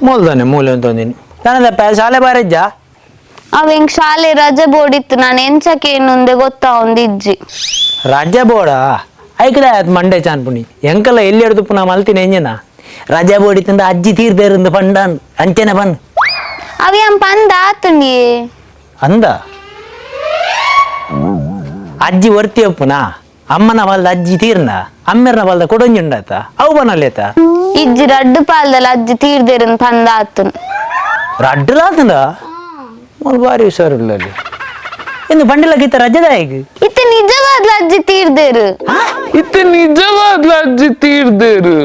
ಮೂಲ್ದಾನೆ ಮೂಲೆ ಅಂತಂದಿನಿ ತಾನದಪ್ಪ ಶಾಲೆ ಬಾರಜ್ಜ. ಅವ ಎಂಕ್ ಶಾಲೆ ರಜೆ ಬೋಡಿತ್ತು, ನಾನು ಎಂಚಕ್ಕೆ ಏನೊಂದೆ ಗೊತ್ತಾವೊಂದು ಇಜ್ಜಿ. ರಜೆ ಬೋಡ ಐಕದ ಆಯ್ತು ಮಂಡೆ ಚಾನ್ಪುಣಿ ಎಂಕಲ್ಲ ಎಲ್ಲಿ ಹಿಡ್ದು ಪುನಃ ಮಲ್ತಿನ ಎಂಜಿನ ರಜೆ ಬೋಡಿ ತಂದ ಅಜ್ಜಿ ತೀರ್ದೇರಿಂದ ಪಂಡಾನ್ ಅಂಚೆನೆ ಬನ್. ಅವ ಯಾನ್ ಪಂದ ಆತುಂಡಿಯೇ. ಅಂದ ಅಜ್ಜಿ ಒರ್ತಿ ಒಪ್ಪುನ ಅಮ್ಮನ ಬಲ್ದ ಅಜ್ಜಿ ತೀರ್ನ ಅಮ್ಮೆರ್ನ ಬಲ್ದ ಕೊಡೊಂಜಿ ಉಂಡಾತ ಅವು ಬನಲೇತ. ಇಜ್ಜಿ, ರಡ್ಡು ಪಾಲ್ದಲ್ಲ ಅಜ್ಜಿ ತೀರ್ದೇರಿಂದ ಪಂದ ಆತುನ್. ರಡ್ಡಲಾತಂದ ಮೂಲು ಬಾರಿ ಹುಷಾರಿಲ್ಲ ಅಲ್ಲಿ ಇನ್ನು ಬಂಡಿಲ ಗೀತ ರಜೆದಾಯಗ್. ಇತ್ತೆ ನಿಜವಾದ್ಲ ಅಜ್ಜಿ ತೀರ್ದೇರು. ಇತ್ತೆ ನಿಜವಾದ್ಲ ಅಜ್ಜಿ ತೀರ್ದೇರು.